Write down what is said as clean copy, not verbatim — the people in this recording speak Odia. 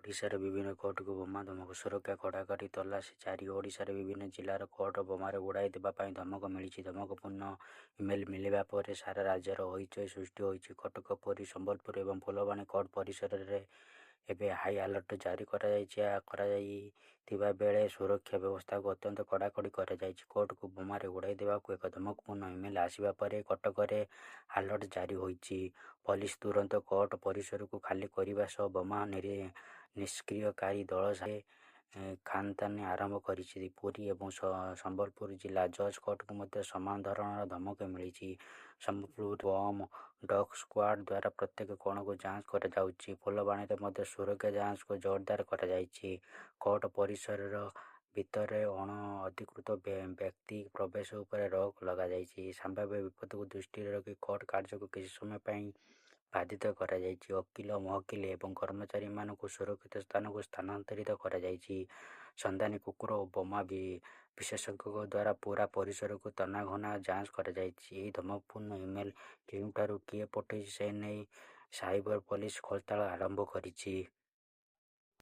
ଓଡ଼ିଶାର ବିଭିନ୍ନ କୋର୍ଟକୁ ବୋମା ଧମକ, ସୁରକ୍ଷା କଡ଼ାକଡ଼ି, ତଲାସି ଜାରି ଓଡ଼ିଶାର ବିଭିନ୍ନ ଜିଲ୍ଲାର କୋର୍ଟ ବୋମାରେ ଉଡ଼ାଇ ଦେବା ପାଇଁ ଧମକ ମିଳିଛି। ଧମକପୂର୍ଣ୍ଣ ଇମେଲ୍ ମିଳିବା ପରେ ସାରା ରାଜ୍ୟରେ ହଇଚଇ ସୃଷ୍ଟି ହୋଇଛି। କଟକ, ପୁରୀ, ସମ୍ବଲପୁର ଏବଂ ଫୁଲବାଣୀ କୋର୍ଟ ପରିସରରେ ଏବେ ହାଇଆଲର୍ଟ ଜାରି କରାଯାଇଥିବା ବେଳେ ସୁରକ୍ଷା ବ୍ୟବସ୍ଥାକୁ ଅତ୍ୟନ୍ତ କଡ଼ାକଡ଼ି କରାଯାଇଛି। କୋର୍ଟକୁ ବୋମାରେ ଉଡ଼ାଇ ଦେବାକୁ ଏକ ଧମକପୂର୍ଣ୍ଣ ଇମେଲ୍ ଆସିବା ପରେ କଟକରେ ଆଲର୍ଟ ଜାରି ହୋଇଛି। ପୋଲିସ ତୁରନ୍ତ କୋର୍ଟ ପରିସରକୁ ଖାଲି କରିବା ସହ ବୋମା ନିଷ୍କ୍ରିୟକାରୀ ଦଳ ଖାନତଲାସି ଆରମ୍ଭ କରିଛି। ପୁରୀ ଏବଂ ସମ୍ବଲପୁର ଜିଲ୍ଲା ଜଜ୍ କୋର୍ଟକୁ ମଧ୍ୟ ସମାନ ଧରଣର ଧମକ ମିଳିଛି। ସମ୍ବଲପୁରରେ ବମ୍ ଡଗ୍ ସ୍କ୍ୱାଡ୍ ଦ୍ୱାରା ପ୍ରତ୍ୟେକ କୋଣକୁ ଯାଞ୍ଚ କରାଯାଉଛି। ଫୁଲବାଣୀରେ ମଧ୍ୟ ସୁରକ୍ଷା ଯାଞ୍ଚକୁ ଜୋରଦାର କରାଯାଇଛି। କୋର୍ଟ ପରିସର ଭିତରେ ଅଣଅଧିକୃତ ବ୍ୟକ୍ତି ପ୍ରବେଶ ଉପରେ ରୋକ୍ ଲଗାଯାଇଛି। ସମ୍ଭାବ୍ୟ ବିପଦକୁ ଦୃଷ୍ଟିରେ ରଖି କୋର୍ଟ କାର୍ଯ୍ୟକୁ କିଛି ସମୟ ପାଇଁ ବାଧିତ କରାଯାଇଛି। ଓକିଲ, ମହକିଲ ଏବଂ କର୍ମଚାରୀମାନଙ୍କୁ ସୁରକ୍ଷିତ ସ୍ଥାନକୁ ସ୍ଥାନାନ୍ତରିତ କରାଯାଇଛି। ସନ୍ଧାନୀ କୁକୁର ଓ ବୋମା ବିଶେଷଜ୍ଞଙ୍କ ଦ୍ୱାରା ପୂରା ପରିସରକୁ ତନାଘନା ଯାଞ୍ଚ କରାଯାଉଛି। ଏହି ଧମକପୂର୍ଣ୍ଣ ଇମେଲ୍ କେଉଁଠାରୁ କିଏ ପଠାଇଛି ସେ ନେଇ ସାଇବର ପୋଲିସ ଖୋଳତାଡ଼ ଆରମ୍ଭ କରିଛି।